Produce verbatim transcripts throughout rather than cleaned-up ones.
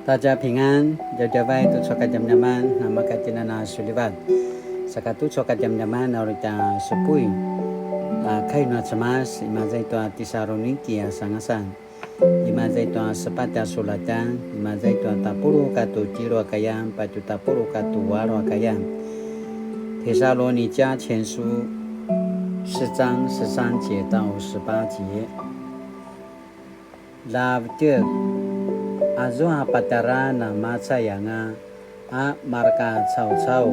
大家平安, djavadjavay tucu a kadjamadjaman, namakatjinana sulivat. Saka tucu a kadjamadjaman, a uri tja supuin a kai nua Cemas, imaza i tua Tisaluniki a sangasan, imaza i tua sepatj a sulatan, imaza i tua tapuluq katua tjelu a kayan, patje tapuluq katua alu a kayan. 帖撒罗尼迦前书四章十三节到十八节。 Ljavetjek, azua patjara namacay anga a mareka caucau,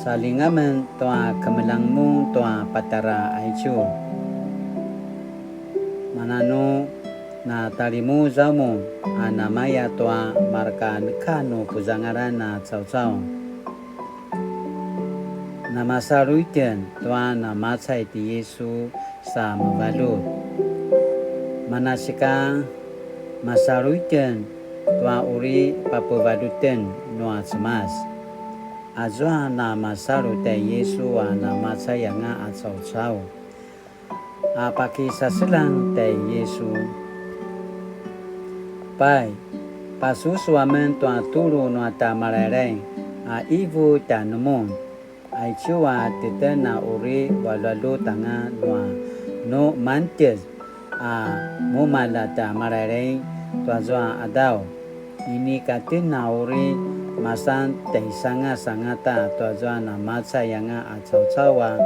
saljinga men tua kemeljang mun tua patjara aicu. Mananu na talimuzaw mun a namaya tua mareka neka nu puzangalan a caucau? Namasalu itjen tua namacay ti Yisu sa mevaljut. Manasika masalu itjen tua uri papevaljuten nua Cemas. Azua namasalu tjai Yisu a namacay anga a caucau a pakisaseljang tjai Yisu. Pai, pasusu amen tua tulu nua tja Malailai a ivu tjanumun. Aicu a titjen a uri valjuvaljut anga nua nu mangtjez a mumalj a tja Malailai tuazua qadaw. Inika tjen a uri masan tjaisangasangas angata tuazua namacay anga a caucau a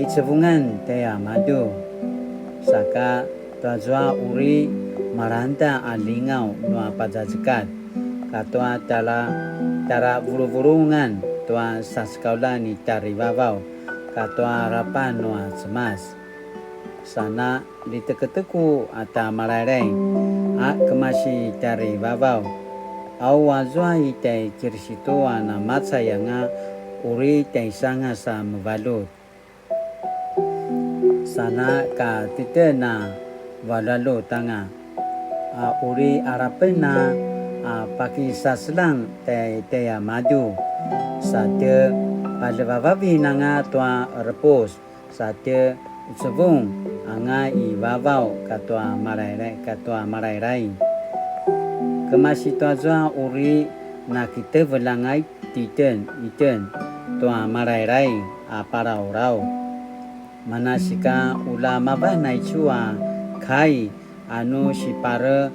kicevungen tjaiamadju. Saka tuazua uri malangeda a ljingaw nua pazazekatj, katua tjara, tjara vuluvulungan tua sasekauljan ni Tjarivavaw, katua rapan nua Cemas. Sana liteketeku a tja Malailai a kemasi Tjarivavaw, au azua i tjai Kirisitu a namacay anga uri tjaisangas a mevaljut. Sana ka titjen a valjuvaljut anga a uri alapen a, a pakisaseljang tjai, tjaiamadju, sa tje paljevavavin anga tua qerepus, sa tje ucevung anga i vavaw katua Malailai, katua Malailai. Kemasi tuazua uri nakitevelj anga i titjen, itjen tua Malailai a palaulaw. Manasika ulja mavan aicu a kai a nu sipare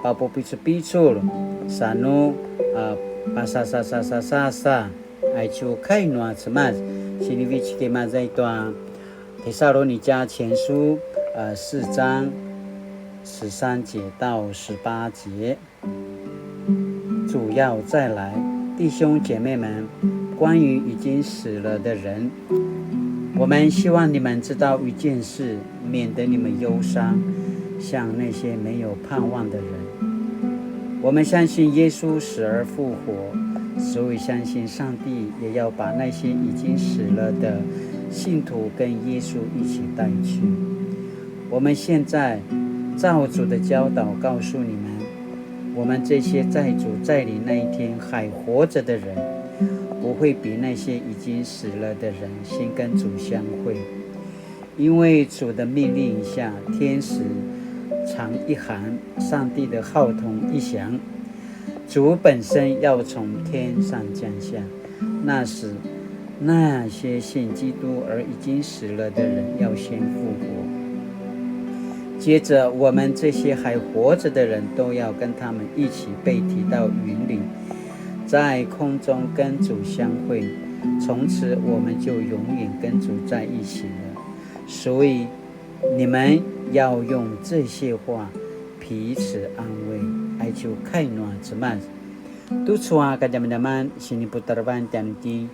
papupicupicul sa nu, a, pasasasasasa aicu kai nua Cemas. Sinivecik imaza i tua Tisaluniki 前书, a, 四章十三节到十八节。 主要再来。弟兄姐妹们，关于已经死了的人，我们希望你们知道一件事，免得你们忧伤，像那些没有盼望的人。我们相信耶稣死而复活，所以相信上帝也要把那些已经死了的信徒跟耶稣一起带去。我们现在照主的教导告诉你们， 我们这些在主再临那一天还活着的人，不会比那些已经死了的人先跟主相会，因为主的命令一下，天使长一喊，上帝的号筒一响，主本身要从天上降下。 那时，那些信基督而已经死了的人要先复活。接着，我们这些还活着的人都要跟他们一起被提到云里，在空中跟主相会，从此我们就永远跟主在一起了。所以，你们要用这些话彼此安慰。Aicu kai nua Cemas. Tucu a kadjamadjaman siniputarevan tjanuitjen,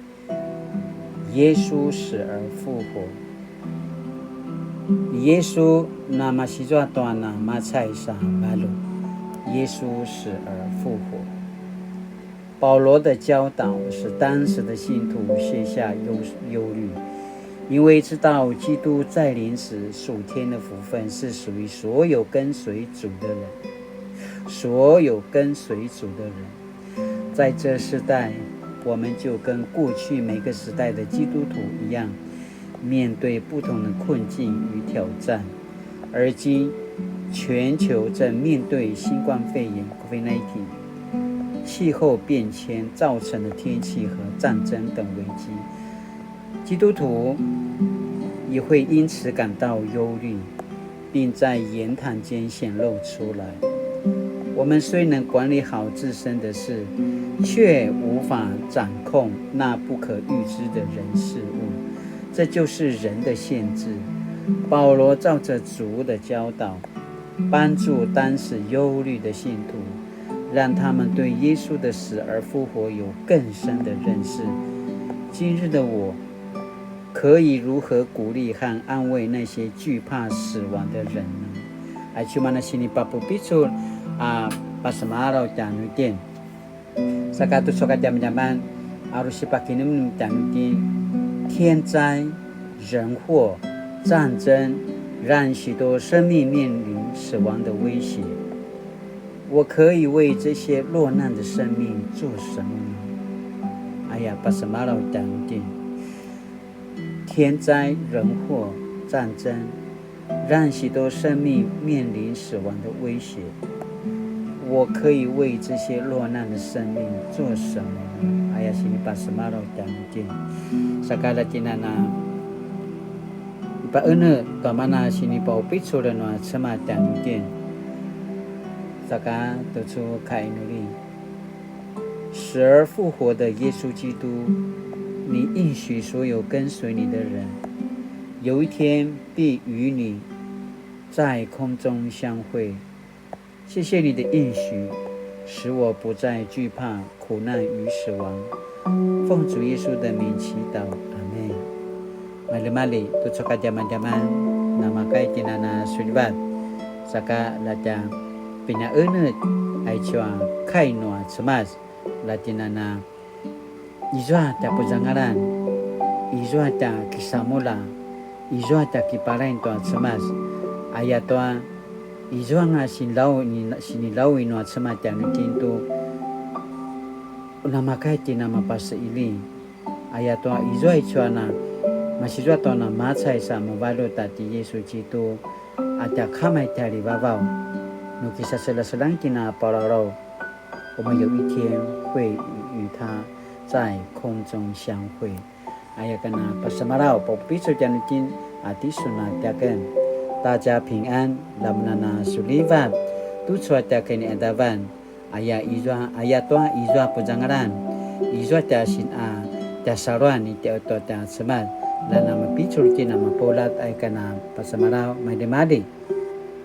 耶稣死而复活。 Yesu namasizua tua namacay sa valjut. 耶稣死而复活。保罗的教导使当时的信徒卸下忧，忧虑，因为知道基督再临时属天的福分是属于所有跟随主的人。 所有跟随主的人。在这世代，我们就跟过去每个时代的基督徒一样，面对不同的困境与挑战。而今，全球正面对新冠肺炎 COVID nineteen、气候变迁造成的天气和战争等危机，基督徒也会因此感到忧虑，并在言谈间显露出来。我们虽能管理好自身的事，却无法掌控那不可预知的人事物，这就是人的限制。保罗照着主的教导，帮助当时忧虑的信徒，让他们对耶稣的死而复活有更深的认识。今日的我可以如何鼓励和安慰那些惧怕死亡的人呢？Aicu mana sinipapupicul a pasemalaw tjanuitjen. Saka tucu a kadjamadjaman a uri sipakinemnem tjanuitjen, 天灾、人祸、战争，让许多生命面临死亡的威胁。我可以为这些落难的生命做什么呢？Aya pasemalaw tjanuitjen. 天灾人祸、战争，让许多生命面临死亡的威胁。我可以为这些落难的生命做什么呢？Aya sinipasemalaw tjanuitjen. Saka la tjinana, ipaene tua mana sinipapupicul nua Cemas tjanuitjen. Saka tucu kainuli. 死而复活的耶稣基督，你应许所有跟随你的人，有一天必与你在空中相会。谢谢你的应许，使我不再惧怕苦难与死亡。奉主耶稣的名祈祷，阿们。Malimali, tucu a kadjamadjaman, namakay tinana sulivat. Saka la tja pinaenetj aicu a kai nua Cemas, la tinana izua tja puzangalan, izua tja kisamulja, izua tja kipalain tua Cemas. Ayatua izuanga sinilau-, sinilawi nua Cemas tjanuitjen tu, namakay tinana mapaseili. Ayatua izua icuana, masizua tua namacay sa mevaljut a ti Yesu Kitu, a tja Kama i tjalivavaw, nu kisaselaselang kina palalaw, 我们有一天会与他在空中相会. Aya kana pasemalaw, papupicul tjanuitjen a tisun a tiaken. 大家平安, lamunana sulivat, tucu a tiaken i adavan. Aya izua, ayatua izua puzangalan, izua tja sin a tja saluan i tja tua tja Cemas, la namapicul kina mapuljat. Aya kana pasemalaw, malimali.